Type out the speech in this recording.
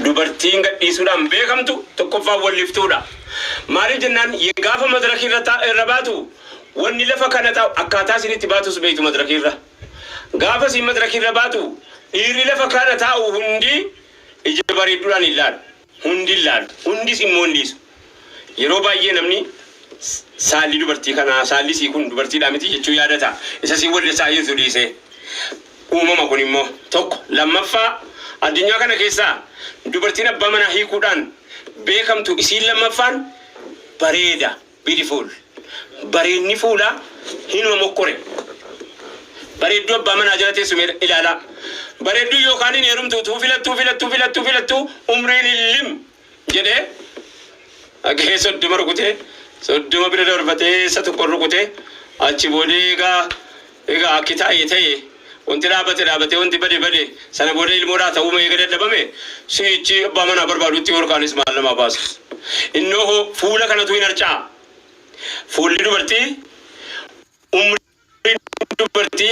Dubartiin gadhiisuudhaan beekamtu tokkoffaan walliftuudha. Maaliif jennaan, gaafa madarakii irra baatu, wanni lafa kana taa'u akkaataa isin itti baatus beektu. Madarakii irra gaafa isin madarakii irra baatu, dhiirri lafa kana taa'u hundi ija bareedduudhaan hin laalu. Hundi hin laalu, hundis immoo hin dhiisu. Yeroo baay'ee namni saalli dubartii kanaa, saalli sii kun dubartiidhaa miti jechuu yaadata. Isa siin walleessaa jirtu dhiisee. Uumama kun immoo tokko. Lammaffaa, addunyaa kana keessaa dubartiin abbaa manaa hiikuudhaan beekamtu isiin lammaffaan bareeda, beautiful. Bareedni fuulaa hinuma mokkore. Bareedduu abbaa manaa jala teessu mee ilaalaa. Bareedduu yookaan hin heerumtu, tuu filattuu filattuu filattuu filattuu umriin hin lim jedhee dhagahee 30 rukutee, 30 bira darbatee isa tokko rukutee, achi boodee egaa akki taa'e ta'e, wanti dhaabate dhaabatee, wanti bade bade. Sana booda ilmoodhaa ta'uu eega dadhabame, si'ichi abbaa manaa barbaadutti yookanis maal namaa baasu. Innoo hoo fuula kanatu hin harca'a. Fuulli dubartii, umriin dubartii.